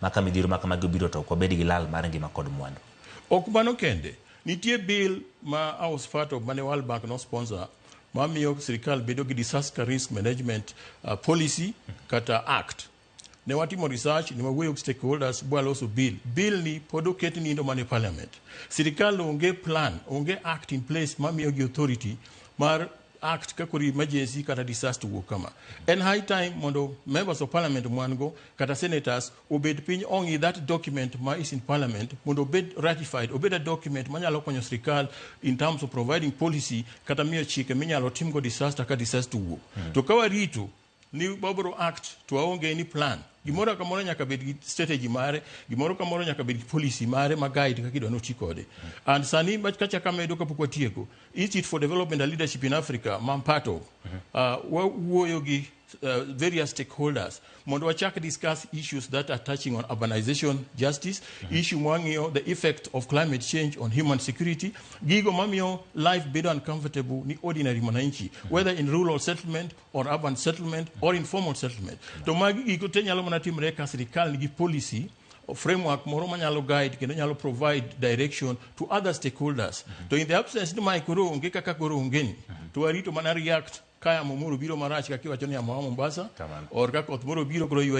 Ma ka midhiero ma kamagi obiro to ok wabed gi lal mar ngima kod mwandu. Ok mano kende, nitie bill ma I was part of mane World Bank no sponsor mamiyo sirikal bedo gi disaster risk management policy kata act. Ne watimo research, ne wawuoyo gi stakeholders bwaloso bill. Bill ni pod oket nindo mana e parliament. Sirikal onge plan, onge act in place mamiyo gi authority mar act ka koro emergency kata disaster owuok kama. En high time mondo members of parliament mwan go kata senators obed piny ong'i that document ma is in parliament mondo obed ratified, obed a document manyalo konyo sirikal in terms of providing policy kata miyo chike minyalo timgo disaster ka disaster owuok. To ka warito ni wabro act to waonge any plan, gimoro kamoro nyaka bed gi strategy mare, gimoro kamoro nyaka bed gi policy mare ma guide kaka idwa noti kode. And sani kachako amedo kapok watieko, Institute for Development and Leadership in Africa ma I'm part of, wawuoyo gi various stakeholders mondo wachak discuss issues that are touching on urbanization justice, issue mwang'iyo the effect of climate change on human security, gigo mamiyo life bedo uncomfortable ni ordinary mwananchi, whether in rural settlement or urban settlement or informal settlement. To magi gigo te nyalo mana timre ka sirikal nigi policy framework moro manyalo guide kendo nyalo provide direction to other stakeholders. To in the absence ni mae koro onge kaka koro onge ni, to warito mana react ka yamo moro biro marach kaka iwacho ni yamo ma Mombasa Kamano. or ka koth moro biro koro ywa.